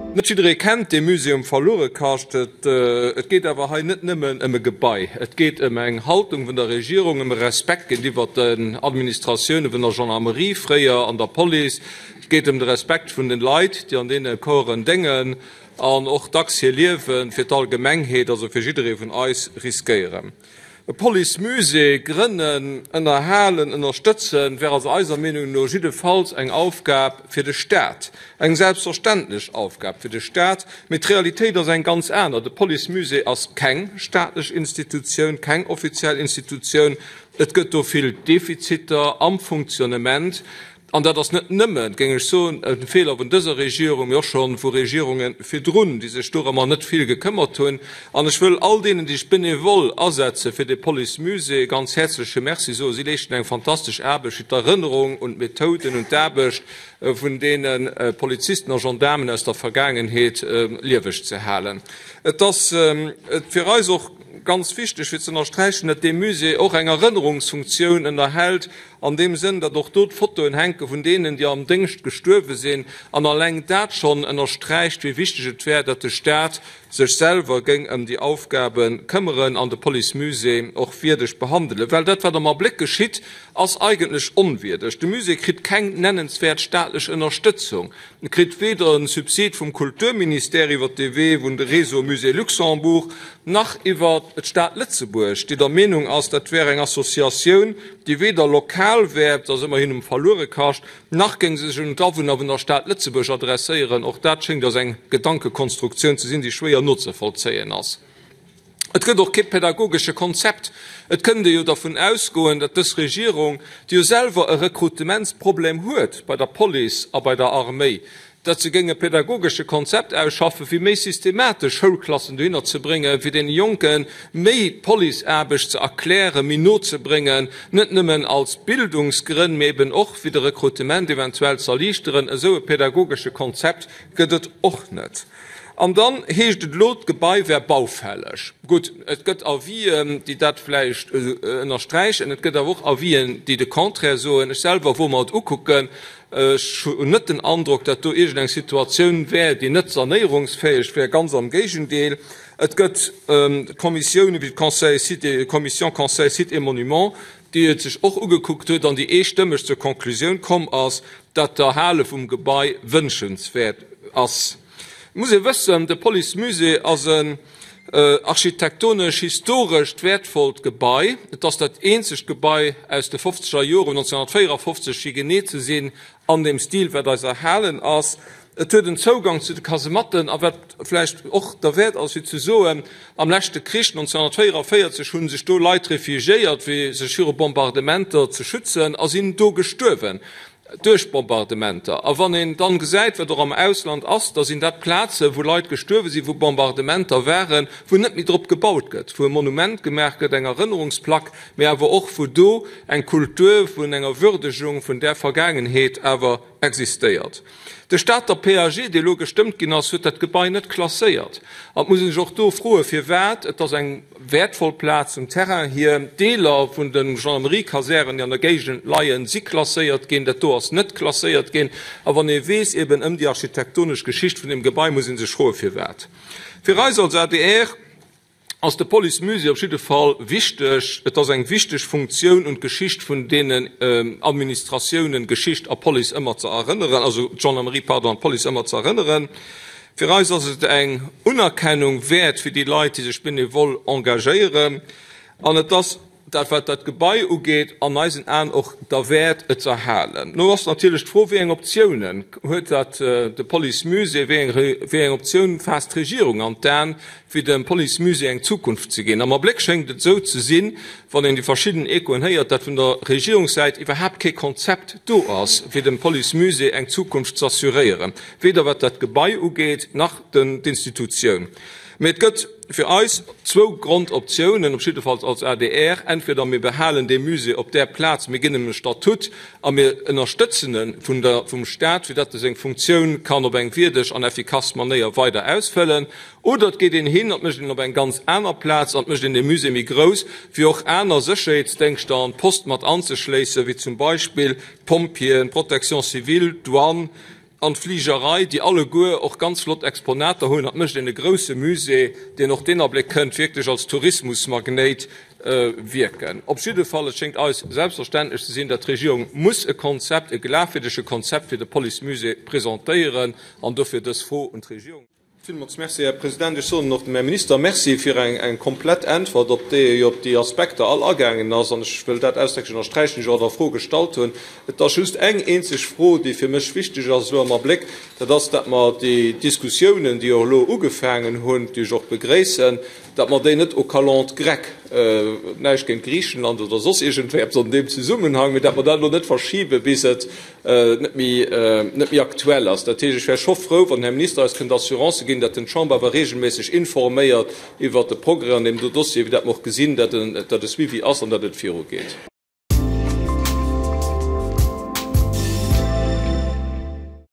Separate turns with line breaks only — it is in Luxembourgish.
Net jidderee kennt dee Musée um Verluerekascht. Et geet awer hei net nëmmen ëm e Gebai. Et geet ëm eng Haltung vun der Regierung, ëm e Respekt géintiwwer den Administratioune vun der Gendarmerie fréier an der Police. Et geet ëm de Respekt vun den Leit, déi an deene Corpsen déngen an och dacks hir Liewe fir d'Allgemengheet, also fir jidderee vun eis, riskéieren. E Policemusée grënnen, ënnerhalen, ënnerstëtzen, wär also eiser Meenung no jiddefalls eng Aufgab fir de Staat, eng selbstverständlech Aufgab fir de Staat. Mee d'Realitéit ass eng ganz aner. De Policemusée ass keng staatlech Institutioun, keng offiziell Institutioun. Et gëtt do vill Defiziter am Fonctionnement. An dat ass net nëmmen, géing ech soen, e Feeler vun dëser Regierung, mee och scho vu Regierunge virdrun, déi sech dorëmmer net vill gekëmmert hunn. An ech wëll all deenen, déi sech benevol asetze fir dee Policemusée, e ganz häerzleche Merci soen. Si leeschten eng fantastesch Aarbecht, fir d'Erënnerung un d'Methoden, un d'Aarbecht vun deene Polizisten a Gendaarmen aus der Vergaangenheet lieweg ze halen. Et ass fir eis och ganz wichteg, fir ze ënnersträichen, datt dee Musée och eng Erënnerungsfunktioun ënnerhält, An deem Sënn, datt och do d'Fotoen hänke vun deenen, déi am Déngscht gestuerwe sinn. An alleng dat schonn ënnersträicht, wéi wichteg et wär, datt de Staat sech selwer géing ëm déi Aufgabe këmmeren an de Policemusée och wierdeg behandelen. Well dat, wat am Abléck geschitt, ass eigentlech onwierdeg. De Musée kritt keng nennenswäert staatlech Ënnerstëtzung. E kritt weder e Subsid vum Kulturministère iwwer de Wee vun de Réseau Musée Luxembourg, nach iwwer d'Stad Lëtzebuerg, déi der Meenung ass, dat wär eng Associatioun, déi weder lokal wär, et ass ëmmerhin um Verluerekascht, nach géing se sech un d'Awunner vun der Stad Lëtzebuerg adresséieren. Och dat schéngt ass eng Gedankekonstruktioun ze sinn, déi schwéier nozevollzéien ass. Et gëtt och kee pädagogesche Konzept. Et kënnt ee jo dervun ausgoen, datt dës Regierung, déi jo selwer e Rekrutementsproblem huet bei der Police a bei der Arméi, datt se géing e pädagogesche Konzept ausschaffen, fir méi systematesch Schoulklassen dohinner ze bréngen, fir deene Jonke méi d'Policeaarbecht ze erklären, méi no ze bréngen, net nëmmen als Bildungsgrënn, mee eben och fir de Rekrutement eventuell z'erliichteren. Esou e pädagogesche Konzept gëtt et och net. An dann heescht et elo, d'Gebai wär baufälleg. Gutt, et gëtt Avisen, déi dat vläicht ënnersträichen, et gëtt awer och Avisen, déi de Contraire soen. Ech selwer wor mer et ukucken. Ech hunn net den Androck, datt do iergendeng Situatioun wär, déi net sanéierungsfäeg wär, ganz am Géigendeel. Et gëtt Kommissiounen wéi d'Conseil Sites et, Commission Conseil Sites et Monuments, déi et sech och ugekuckt huet an déi eestëmmeg zur Conclusioun komm ass, datt d'Erhale vum Gebai wënschenswäert ass. Et muss ee wëssen, de Policemusée ass en architektonesch-historescht wäertvollt Gebai. Et ass dat eenzegt Gebai aus de fofzeger Joren, 1954 fir genee ze sinn, an deem Stil, wat eis erhalen ass. Et huet en Zougang zu de Kasematten a wat vläicht och derwäert ass fir ze soen, am leschte Krich 1944 hu sech do Leit refugiéiert, fir sech viru Bombardementer ze schützen a sinn do gestuerwen duerch Bombardementer. A wann een dann gesäit, wat och am Ausland ass, da sinn dat Plaze wou Leit gestuerwe sinn, wou Bombardementer waren, wou net méi drop gebaut gëtt, wou e Monument gemaach gëtt, eng Erënnerungsplack, mee awer och wou do eng Kultur vun enger Würdegung vun där Vergaangenheet awer existéiert. De Stater PAG, dee elo gestëmmt ginn ass, huet dat Gebai net klasséiert. An et muss een sech och do froen, firwat. Et ass eng wäertvoll Plaz um Terrain hier. Deeler vun de Gendarmerie-Kasären, déi an der Géigend leien, si klasséiert ginn. Dat do ass net klasséiert ginn. A wann ee weess eben ëm déi architektonesch Geschicht vun deem Gebai, muss ee sech froen, firwat. Fir eis als adr ass de Policemusée op jidde Fall wichteg. Et ass eng wichteg Funktioun, un d'Geschicht vun deenen Administratiounen, Geschicht a Police ëmmer ze erënneren, also d'Gendarmerie, pardon, an d'Police ëmmer ze erënneren. Fir eis ass et eng Unerkennung wäert fir déi Leit, déi sech benevol engagéieren. An et ass Dat wat dat Gebai ugeet, an eisen Aen och derwäert, et z'erhalen. Lo ass natierlech d'Fro, wéi eng Optiounen huet dat de Policemusée, wéi eng wéi eng Optioun faasst d'Regierung an d'Aen, fir dem Policemusée eng Zukunft ze ginn. Am Abléck schéngt et esou ze sinn, wann een déi verschidden Echoen héiert, datt vun der Regierungssäit iwwerhaapt kee Konzept do ass, fir dem Policemusée eng Zukunft z'assuréieren, weder wat dat Gebai ugeet, nach den d'Institutioun. Mee et gëtt fir eis zwou Grondoptiounen, op jiddefalls als adr, Entweder mir behalen dee Musée op där Plaz, mir ginn em e Statut a mir ënnerstëtzen e vun der, vum Stat, fir datt e seng Funktioun kann op eng wierdeg an effikass Manéier weider ausfëllen, oder et geet een hin an et mécht een op eng ganz aner Plaz an et mécht een dee Musée méi grouss, fir och aner Sécherheetsdéngschter an d'Post mat anzeschléissen, wéi zum Beispill d'Pompjeeën, d'Protection civile, d'Douane. An d'Fligerei, déi alleguer och ganz flott Exponater hunn. Dat mécht een e grousse Musée, deen och deen Abléck kënnt wierklech als Tourismusmagnéit wierken. Op jidde Fall, et schéngt eis selbstverständlech ze sinn, datt d'Regierung muss e Konzept, e glafwierdege Konzept fir de Policemusée presentéieren an dofir dës Fro un d'Regierung. Villmools Merci, Här President. Ech soen och dem Här Minister Merci fir eng komplett Äntwert, op déi e jo op déi Aspekter all agaangen ass. An ech wëll dat ausdrécklech ënnersträichen, déi ech och an der Fro gestallt hunn. Et ass just eng eenzeg Fro, déi fir mech wichteg ass elo am Abléck, dat ass, datt mer déi Diskussiounen, déi och elo ugefaangen hunn, déi ech och begréissen, datt mer déi net aux calendes grecques, näischt géint Griichenland oder soss iergendwéi eppes an deem Zesummenhang, mee datt mer dat elo net verschibe bis et net méi, net méi aktuell ass. Dat heescht, ech wär scho frou, wann den Här Minister eis kënnt Assurance ginn, datt en d'Chamber awer regelméisseg informéiert iwwert de Progrès an deem do Dossier, fir datt mer och gesinn, datt e Suivi ass an datt et virugeet.